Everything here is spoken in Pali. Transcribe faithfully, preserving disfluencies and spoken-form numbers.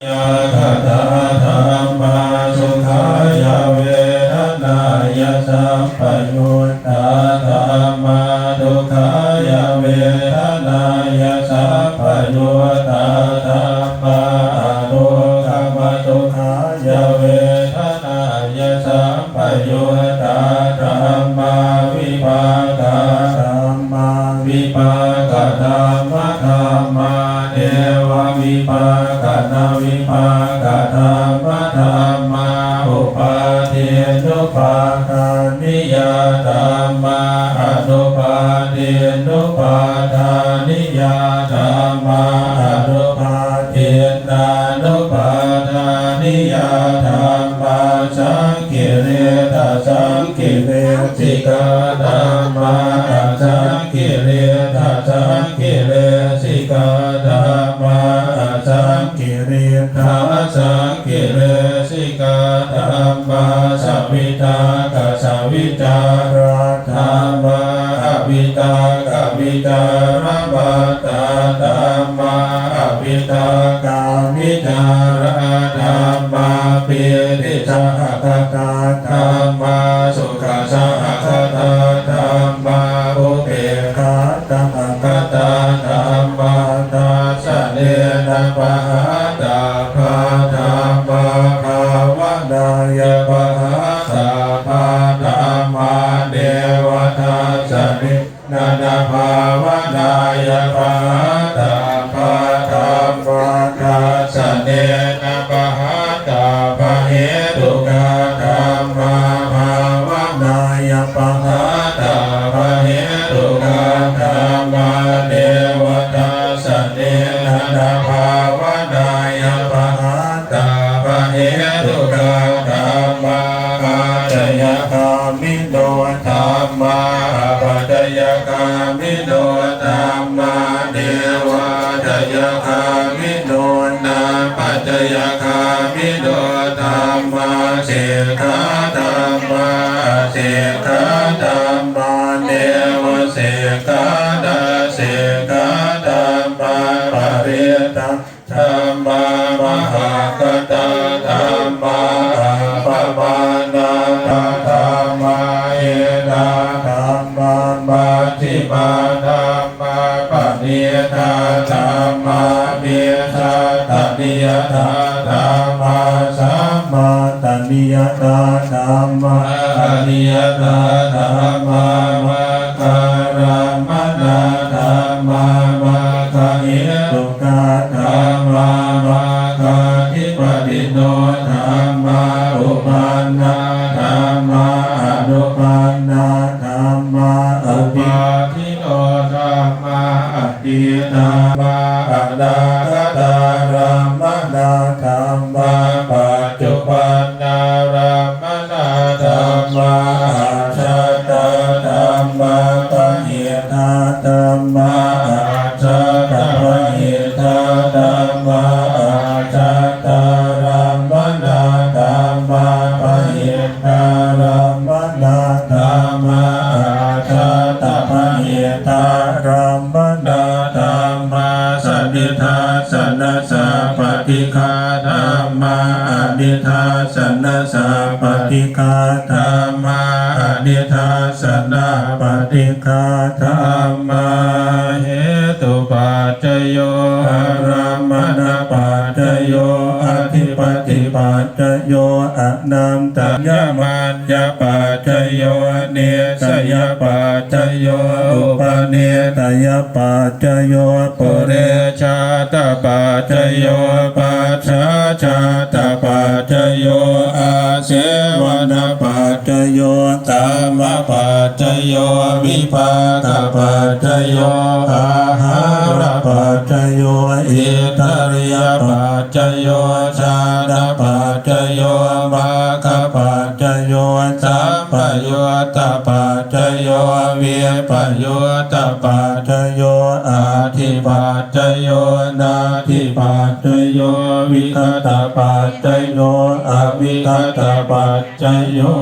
Yakkhatā dhammā sukhāya vedanāya sampayuttā dhammā dukkhāya vedanāya sampayuttā dhammā adukkhamasukhāya vedanāya sampayuttā dhammā vipākā dhammā vipākadhammadhammā nevavipākanavipākadhammadhammā upādinnupādāniyā dhammā anupādinnupādāniyā dhammā anupādinnānupādāniyā dhammā saṅkiliṭṭhasaṅkilesikā dhammā asaṅkiliṭṭhasaṅkilesikā dhammā asaṅkiliṭṭhāsaṅkilesikā dhammā savitakkasavicārā dhammā avitakkavicāramattā dhammā avitakkāvicārā dhammā pītisahagatā dhammā sukhasahagatā dhammā upekkhāsahagatā dhammā dassanena pahātabbā dhammā bhāvanāya pahātabbā dhammā neva dassanena bhāvanāya pahātabbā dhammā dassanena pahātabbahetukā dhammā bhāvanāya pahātabbahetukā dhammā neva dassanena bhāvanāya pahātabbahetukā dhammā ācayagāmino dhammā apacayagāmino dhammā nevācayagāmino nāpacayagāmino dhammā sekkhā dhammā asekkhā dhammā nevasekkhā nasekkhā dhammā parittā dhammā mahaggatā dhammā appamāṇā dhammā hīnā dhammā majjhimā dhammā paṇītā dhammā micchattaniyatā dhammā sammattaniyatā dhammā aniyatā dhammā maggārammaṇā dhammā maggahetu kā dhammā maggādhipatino dhammā uppannā dhammā anuppannā dhammā uppādino dhammā atītā dhammā anāgatārammaṇā dhammā paccuppannārammaṇā dhammā ajjhattā dhammā bahiddhā dhammā ajjhattabahiddhā dhammā ajjhattārammaṇā dhammā bahiddhārammaṇā dhammā ajjhattabahiddhārammaṇā dhammā sanidassanasappaṭighā dhammā anidassanasappaṭighā dhammā anidassanāppaṭighā dhammā hetupaccayo ārammaṇapaccayo adhipatipaccayo anantaññamaññapaccayo nissayapaccayo upanissayapaccayo purejātapaccayo pacchājātapaccayo āsevanapaccayo kammapaccayo vipākapaccayo āhārapaccayo indriyapaccayo jhānapaccayo maggapaccayo sampayuttapaccayo vippayuttapaccayo atthipaccayo natthipaccayo vigatapaccayo avigatapaccayo.